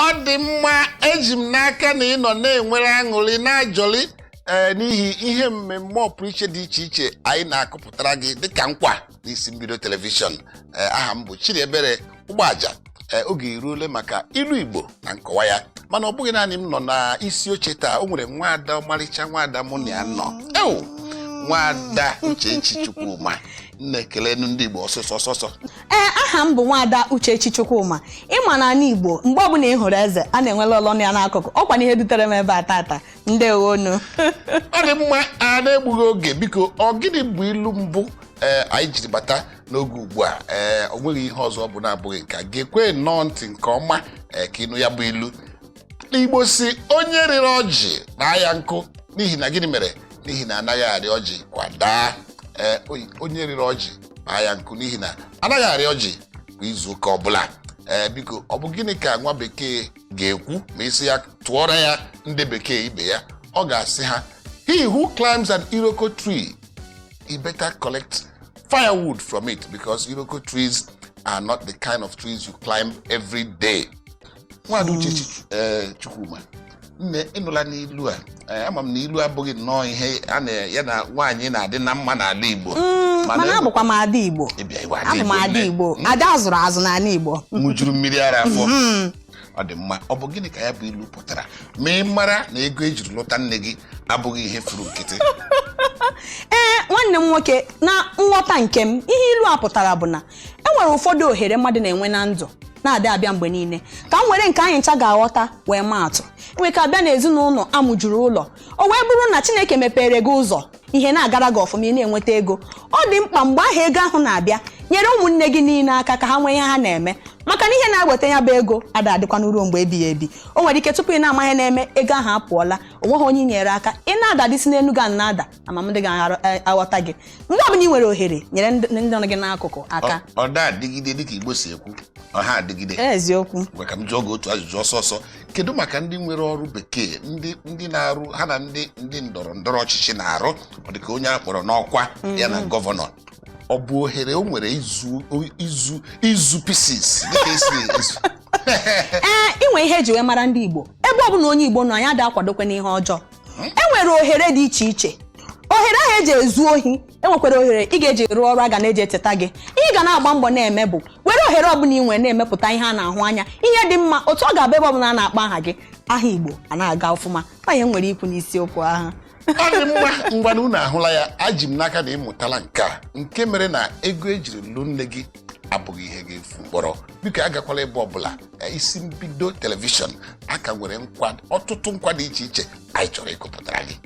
Ọ dị mma. Eji m n'aka na ị nọ na-enwere aṅụrị na-ajọli, ee, n'ihi ihe mmemme ọpụrụiche dị iche iche anyị na-akụpụtara gị dịka nkwa n'Isi Mbido Telivishọn. Ee, aha m bụ Chidiebere Ụgbọaja. Ee, oge eruole maka ilu Igbo na nkọwa ya. Mana ọ bụghị naanị m nọ na isi oche taa. O nwere nwaada, ọmarịcha nwaada mụ na ya nọ. Ewu, Nwaada Uchechi Chukwuma, nna, ekelenu ndị Igbo ọsọsọ ọsọsọ. Ee, aha m bụ Nwaada Uchechi Chukwuma. Ịma na ala Igbo, mgbe ọbụla ị hụrụ eze, a na-enwela ọlọnụ ya n'akụkụ. Ọkwa na ihe dutere m ebe a tata. Ndewonu. Ọ dị mma. A na-egbughị oge, biko, ọ gịnị bụ ilu mbụ ee anyị jiri bata n'oge ugbu a? Ee, o nweghị ihe ọzọ ọ bụ na-abụghị nke a. Ga-ekwe nnọọ ntị nke ọma, ee, ka ịnụ ya bụ ilu. Igbo si, onye rịrị ọjị na ya nkụ. N'ihi na gịnị mere? N'ihi na anaghị arị ọjị kwa daa. Ee, onye rịrị ọjị kpaa ya nkụ, n'ihi na anaghị arị ọjị kwa izu ụka ọbụla. Ee, biko, ọ bụ gịnị ka nwa bekee ga-ekwu ma isi ya tụọrọ ya ndị bekee ibe ya? Ọ ga-asị ha, "He who climbs an iroko tree, he better collect firewood from it, because iroko trees are not the kind of trees you climb every day." Nwaada Uchechi, ee, Chukwuma, nne, ịnụla n'ilu a? Ee, ama m na ilu abụghị nnọọ ihe a na ya na nwaanyị na-adị na mma n'ala Igbo. Mana abụkwa m ada Igbo. Ịbịa iwe ada Abụ m Igbo, ada nne. Igbo, ada azụrụ azụ n'ala Igbo. Ṅụjuru mmiri ara afọ. Ọ dị mma. Ọ bụ gịnị ka ya bụ ilu pụtara ma ị mara na ego ejiri lụta nne gị abụghị ihe furu nkịtị? Ee, nwanne m nwoke, na nghọta nke m, ihe ilu a pụtara bụ na e nwere ụfọdụ ohere mmadụ na-enwe na ndụ na-adị abịa mgbe niile. Ka m were nke anyị ncha ga-aghọta wee maa atụ. Enwe ka abịa n'ezinụlọ amụjuru ụlọ, o wee bụrụ na Chineke mepere gị ụzọ, ihe na-agara gị ọfụma, ị na-enweta ego. Ọ dị mkpa, mgbe ahụ ego ahụ na-abịa, nyere ụmụnne gị niile aka ka ha nwee ihe ha na-eme, maka na ihe na-eweta ya bụ ego ada adịkwa n'ruo mgbe ebighị ebi. O nwere ike, tupu ị na-ama ihe na-eme, ego ahụ apụọla, o nweghị onye i nyere aka. Ị na-ada dị si n'elu ga na-ada, amam ndị ga-aghọta gị. Mgbe ọbụla ị nwere ohere, nyere ndị ndị nọ gị n'akụkụ aka. Ọ da adịgide, dịka Igbo si ekwu, ọ ha adịgide. Eziokwu. Ngwa, ka m jụọ gị otu ajụjụ ọsọ ọsọ. Kedu maka ndị nwere ọrụ bekee, ndị na-arụ ha na ndị ndọrọ ndọrọ ọchịchị na-arụ? Ọ dịka onye a kpọrọ n'ọkwa ya na gọvanọ, ọ bụ ohere o nwere izu pieces dịka esi ezu? Ee, inwe ihe eji wee mara ndị Igbo, ebe ọbụla onye Igbo nọ, anyị ada akwadokwe n'ihe ọjọọ. E nwere ohere dị iche iche. Ohere ahụ eji ezu ohi, enwekwara ohere ị ga-eji rụọ ọrụ a ga na-eji echeta gị. Ihe ị ga na-agba mbọ na-eme bụ were ohere ọbụla ị nwere na-emepụta ihe a na-ahụ anya, ihe dị mma, otu ọ ga-abụ ebe ọbụla a na-akpọ aha gị, aha Igbo a na-aga ọfụma. Ọ ihe m nwere ikwu n'isiokwu ahụ. Ọ dị mma. Ngwa, na unu ahụla ya. Aji m n'aka na ịmụtala nke a, nke mere na ego ejiri lụ nne gị abụghị ihe ga-efu mkpọrọ. Biko, agakwala ebe ọbụla. Isi Mbido Telivishọn a ka nwere nkwa, ọtụtụ nkwa dị iche iche anyị chọrọ ịkụpụtara gị.